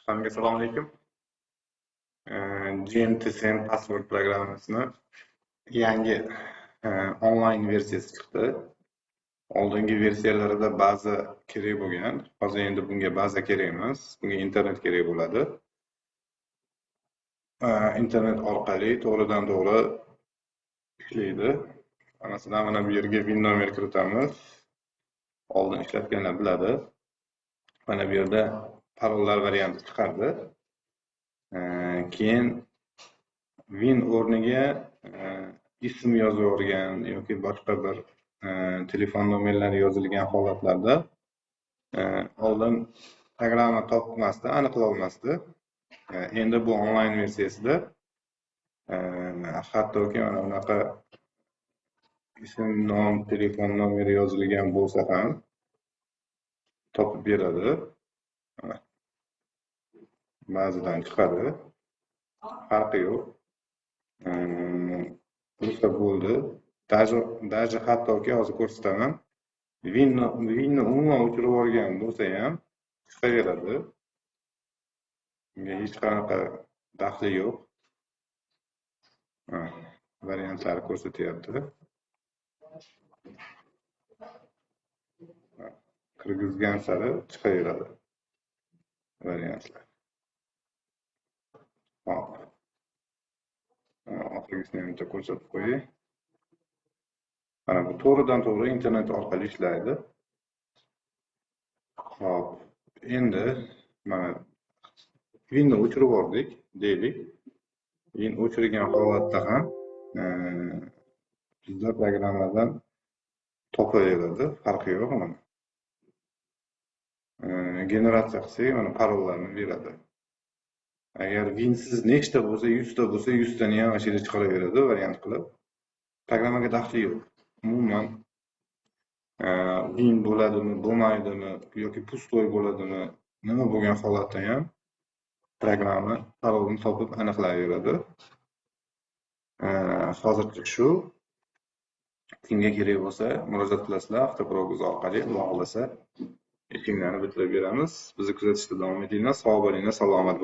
Hammaga assalomu alaykum. GMTSM Password programmasini yangi onlayn versiyasi chiqdi. Oldingi versiyalarida baza kerak bo'lgan. Hozir endi bunga baza kerak emas. Bunga internet kerak bo'ladi. Internet orqali to'g'ridan to'g'ri ishlaydi. Masalan, mana bu yerga VIN nomer kiritamiz. Oldin ishlatganlar biladi. Mana bu yerda parollar varianti chiqardi. Keyin VIN o'rniga ism yozib yuborgan yoki boshqa bir telefon nomerlari yozilgan holatlarda oldin programma topmasdi, aniqlolmasdi. Endi bu onlayn versiyasida hattoki mana bunaqa ism, nom, telefon nomeri yozilgan bo'lsa ham topib beradi. Ba'zidan chiqadi. Farqi yo'q. Bo'lsa bo'ldi. Даже hattoki hozir ko'rsataman. VINni umuman o'chirib yuborgan bo'lsa ham chiqaveradi. Bunga hech qanaqa daxli yo'q. Variantlari ko'rsatyapti. Kirgizgan sari chiqaveradi variantlar. Hop. Oxirgisini ham bitta ko'rsatib qo'yay. Mana bu to'g'ridan to'g'ri internet orqali ishlaydi. Hop, endi mana VINni o'chirib yubordik, deylik. VIN o'chirgan holatda ham bizda programmadan topaveradi, farqi yo'q mana. Generatsiya qilsak, mana parollarni beradi. Agar VINsiz nechta bo'lsa, 100 ta bo'lsa, 100 tani ham mana shu yerda chiqaraveradi variant qilib. Programmaga daxli yo'q. Umuman VIN bo'ladimi, bo'lmaydimi yoki пустой bo'ladimi, nima bo'lgan holatda ham programma parolni topib aniqlayveradi. Hozircha shu. Kimga kerak bo'lsa, murojaat qilasizlar Avtoprognoz orqali. Xudo xohlasa, ishinglarni bitirib beramiz. Bizni kuzatishda davom etinglar. Sog' bo'linglar, salomat.